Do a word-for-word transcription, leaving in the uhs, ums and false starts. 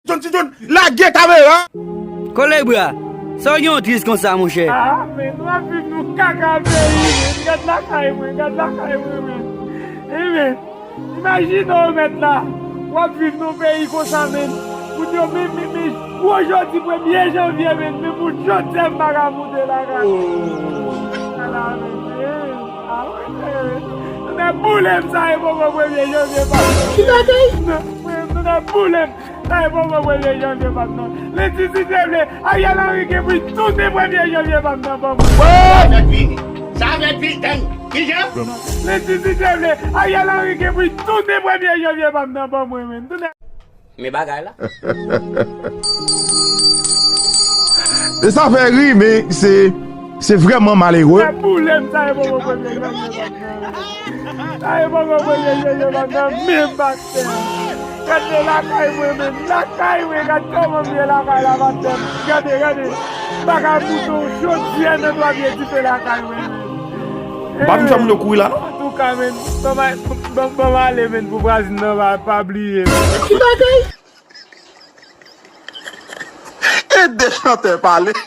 John, ti John, lage kamera! Kolebra, sa w gen w tris konsa, monchè? Ah, men, nou ap viv nou kaka peyi, men. Gad lakay mwen, gad lakay mwen, men. Eh, men, imajine w, mèt la, w ap viv nan peyi konsa, men. Moun yo, men, men, men, gwo jodi premye janvye, men, men, moun jodi a m pa ka moute lakay. Ala, men, eh, ah, wi, eh. Nou nan boule m sa, e poko premye janvye, pa. Ki bagay? Nou nan boule m. Sa e poko premye janvye pa m nan. Lendi si Dye vle, Ariel Henry gen pou l tounen premye janvye pa m nan ban mwen. Sa fèt vini. Sa fèt vini, tann. Kijan? Lendi si Dye vle, Ariel Henry gen pou l tounen premye janvye pa m nan ban mwen, men. Tounen. Men bagay la. E sa fè ri, men se, se vrèman malere. Sa boule m, sa e poko premye janvye pa m nan. Sa e poko premye janvye pa m nan, men bagay. Gade lakay mwen menm, lakay mwen, gade kòman m ye lakay la, pastè. Gade, gade. M pa ka moute w jodi a nan twa pye dife lakay mwen menm. Ou pa vin fè moun yo kouri la, non? Antouka, menm, ban m, ban m, ban m ale, menm, pou vwazin nan pa, pa bliye m. Ki bagay? E de chantè pale.